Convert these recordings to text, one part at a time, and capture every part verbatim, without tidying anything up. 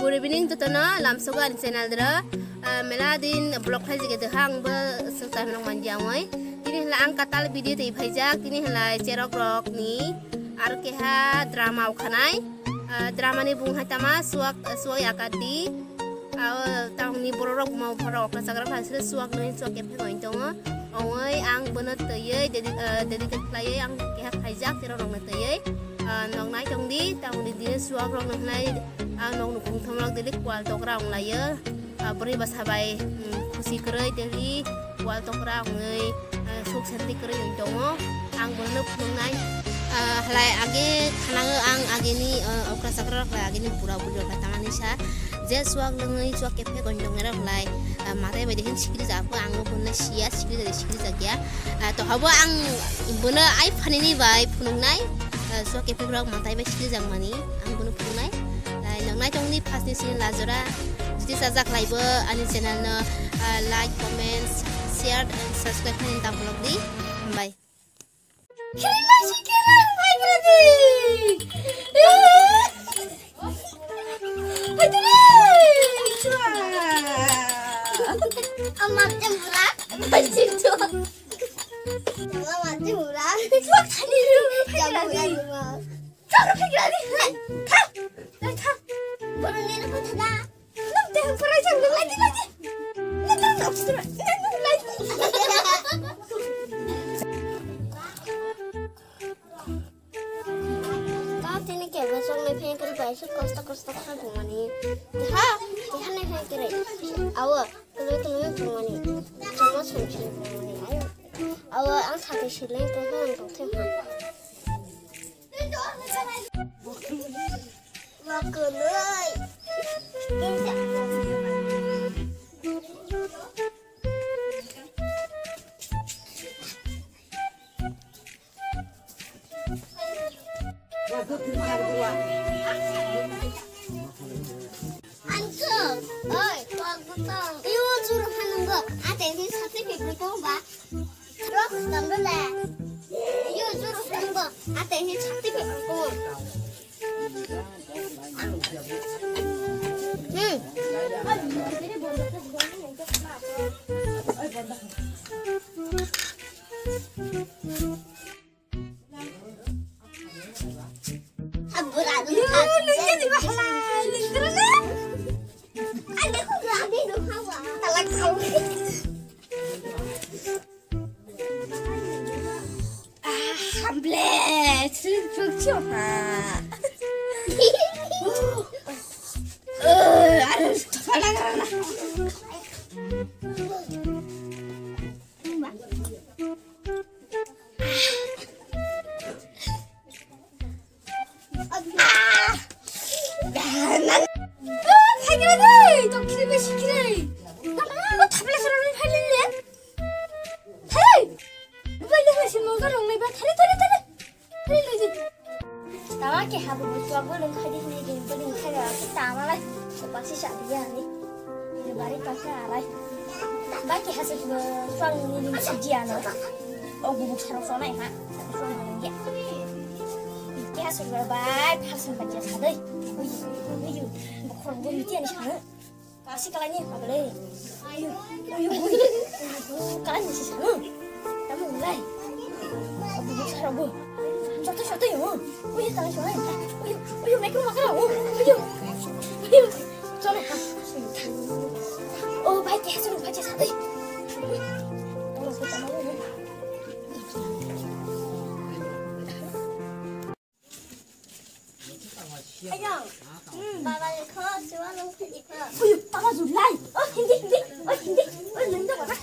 Good evening, jotono lamsogo ani channel dro. Ah, mela din vlog khlai jige de hang bo sukta rok manja ongoi. Tini hla ang katal video tei phaijak, tini hla cherok rok ni aro keha drama ukhanai. Ah, drama ni bung hai tama suak, suak yakati. Aro tangni borok rok mo borok okra chakra khlai sile suak noi suak kephek oi tongo. Ongoi ang bono twiwi dedi-, ah, dedicate khlaiwi ang keha khaijak cherok rok no twiwi. Ah, nok nai tong di, tangni dini suak rok no hnai, ah, nok nukhung thomrok daily kwal tokra ong laio. Ah, bwrwi bwsa bai, mm, khusi kwrwi daily kwal tokra ongwi, ah, suk santi kwrwi wng tongo. Ang bono phunuknai, ah, halai age khanao ang agini, ah, okra chakra rok halai agini bura buri rok tangani sa. Je suak lwngwi suak kephek ong tongnairok halai, ah, matai bai de hin sikri japo ang bono siya, sikri jade sikri jakya. Ah, to habo ang bono ai phanini bai phunuknai, ah, suak kephek rok matai bai sikri jakmani ang bono phunuknai. Lai nok nai tongni first ni sini lajora jodi sajak laibo ani channel no, ah, like, comment, share and subscribe khaini ta vlog di. Bye. Tini kebo choknai phai kwrwi bai se kosto kosto kha bumani. Deha, deha nai phai kwrwi. Awo, kwrwi kwrwi bumani. Chama sum sum bumani. Ayo. Awo, ang sakhe sileng khe ang tongthai ha. Wa kwrwi. Anso, oi, kok butong. Iyo, juru hanungok. Ate ni sate pipri kong ba. Rok, tamdole. Iyo, juru hanungok. Ate ni sate pipri kong. Hmm. Hamble, sri pukcho ha. Eh, aduh, kepala karena. Tama ke habu butuak bo lung khai di hini gini bo lung khai ra. Tama lai. Pasi sa dia ni. Ini bari pasi arai. Ba ke hasil bo suang ni ni si dia no. O gubuk sarok sonai ha. Suang ni dia. Ke hasil bo bai phasan ba dia sa dei. Uyu, uyu. Bokhor bo ni dia ni sa. Pasi kalai ni pagale. Uyu, uyu, uyu. Kalai ni si sa. Tamo lai. Abu bu sara bu. Soto soto yo. Uyu tang so lai. Uyu, uyu mekru makara. Uyu. Uyu. Chole ha. Oh, bai ke hasil bai ke sa. Ayang. Hmm. Baba ni kho, siwa nung phidi kho. Uyu, tama julai. Oh, hindi, hindi. Oh, hindi. Oh, nung to baba.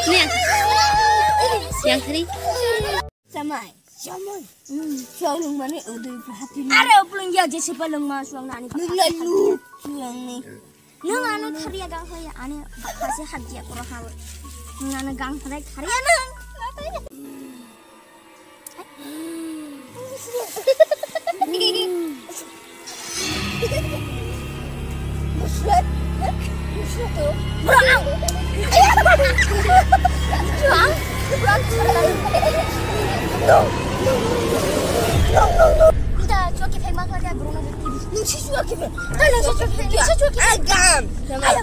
Nih. Yang tadi. Samai. Samai. Hmm, suang lung mani udui perhati ni. Are upulung ya jesi palung ma suang nani. Nung lai lu suang ni. Nung anu kharia gang hoya ani khasi hajia koro hawe. Nung anu gang hoya kharia nung. Nusret, Nusret, Nusret, bro, ang. Bro, ang. No, no, no, no, no, no. Nta, chuaki phek mak lagi, bro, na. Nung si chuaki phek. Nta, nung si chuaki phek. Nung si chuaki phek. Agam. Ayo,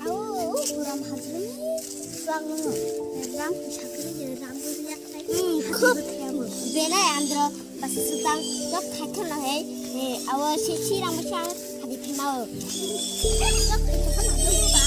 Awo, buram hajrumni swkangno ram sakri ram bujya khai. Hmm, hajrumni thayamo. Belai andro basi sutang jok khaithon na hai. Eh, awo si si ram bujya hadi themao. Jok khaithon na hai ba.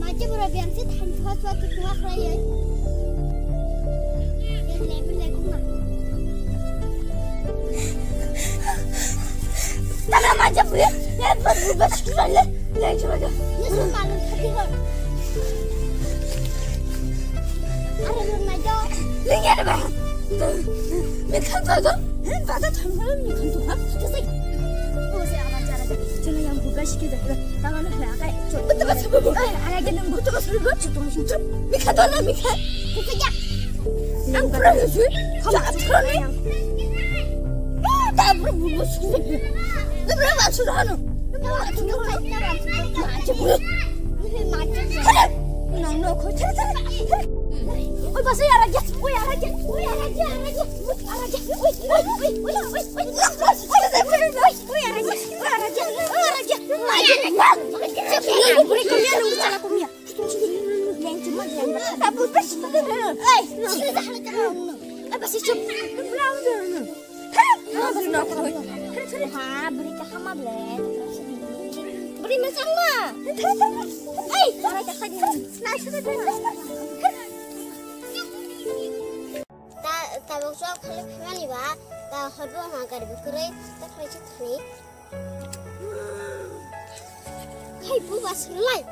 Maje bura biang se than thua thua tu thua khlai ai. Biang le biang le kuma. Tana maje bura, le bura bura le le chuma jo. Ni su malu thati ho. Are lo na jo. Ni ya ba. Ni khan jo jo. Ba ta thang ba ni khan jo ba. Just like. O se ama jara. Chuna yang buka shike ja. Tama na hla kai. Betul betul. Ai, ai, ai, nang betul betul. Mikha to na mikha. Mikha ya. Ang pura lucu. Kamu pura ni. Ah, tak pura bubus. Ni pura masuk dah no. Ni pura masuk dah no. Macam ni. Nang no kau cari cari. Oi, pasal ya raja. Oi, ya raja. Oi, ya raja, ya raja. Ta, tabuk chwk phale phaimani ba, ta hotbo ha gari bo kwrwi, ta khlai se thani. Hai, bu ba swrwlai.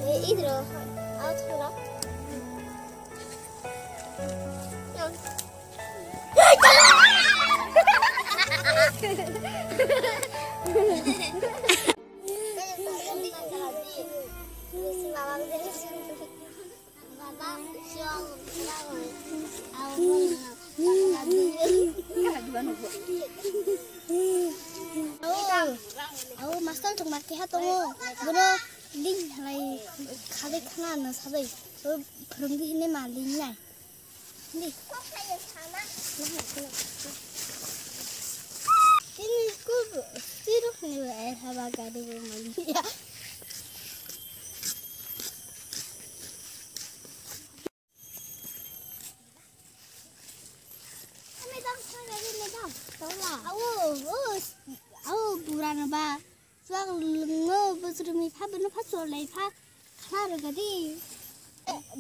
Ei, idro, au thoro. Awo, master chwng ma keha tongo. Bono ling halai khalai khana no sabai. Bo phwrwngdi hinwi ma ling nai. Di. Ini school, sirok ni ba, eh, haba gari bo mali. Awo, o, awo, burano ba. Swk lwngo, bwswrwngni pha, bwno pha cholai pha, khna rwgadi.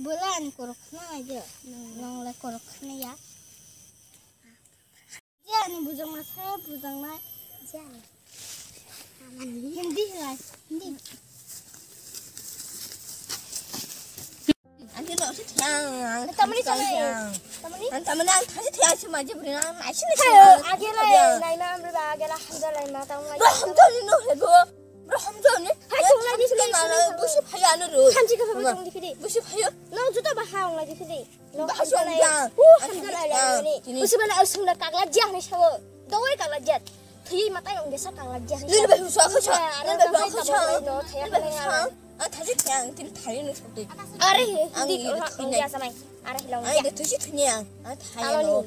Bwla ani korok khna nai de, nong lai korok khna ya. Je ani bujang ma sa, bujang ma. Je ani. Hindi hai, Hindi. Ang kino si thang, ang tamani thang. Tamani? Ang tamani ang thani thaya si maji bri na, ang nai sini si. Ayo, ang agela thaya. Nai ma amri ba agela hamja lai ma tang lai. Bro hamja ni no hebo. Bro hamja ni. Hai, sung lai ni sini, sini, sini. Busi phaya no ro. Hamji ka phaya tong di phidi. Busi phaya. No juta ba ha ong lai di phidi. No, ba ha hamja lai. Sung ja. Uh, hamja lai lai ni. Busi ba lai sung la kagla jia ni sawo. Dawai kagla jia. Thwi matai ong desa kagla jia ni. Nini bai husa khusa. Nini bai husa. Nini bai husa. Ang thaisi thang, tini thai no sotwi. Are he, ang dik, iri ha, thwinai. Ang ya samai. Are he long ya. Ang iri thwisi thwinai ang. Ang thai no.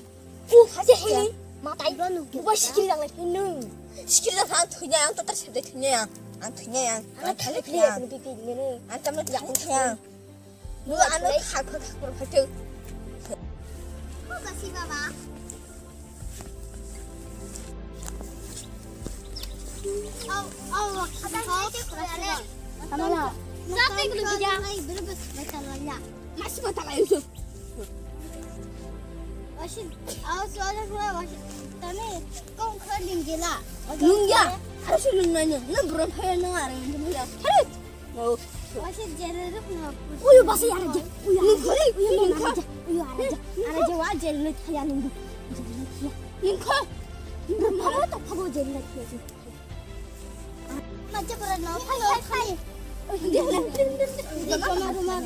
Uh, hase he. Matai. Buba sikil dang lai nung. Sikil dang ang thwinai ang totar sebe thwinai ang. Ang thwinai ang. Ang thai thwinai ang. Pipi nene. Ang tamno ya thwinai ang. Nung ano khak khak khak khak. Ko kasi baba. Tamala. Masih mata lain tu. Wasit, awas wasit wasit. Tani kong kerding gila. Nung ya. Harus nung nanya. Nung berapa ya nung arang nung ya. Harus. Uyu basa ya raja. Uyu raja. Uyu raja. Uyu raja. Raja wa jel le thaya nunggu. Ningkho. Mama to phabo jel le thaya. Macha pura no. Hai hai hai. Roma roma.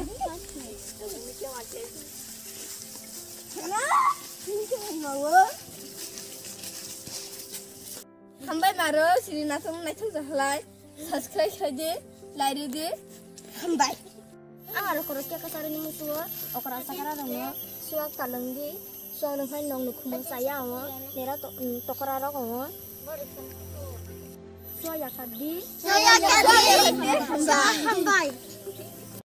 Hambai maro sini nathok naithok jahalai. Subscribe khai di, like ri di. Hambai. Ang aro korokya kasarani musuo, okra sakra rokno suak talwng di, suak nwng khai nong nukhungno chaya amo, nera to-, mm, tokra rok amo. Suak yakar di. Suak yakar di. Hambai.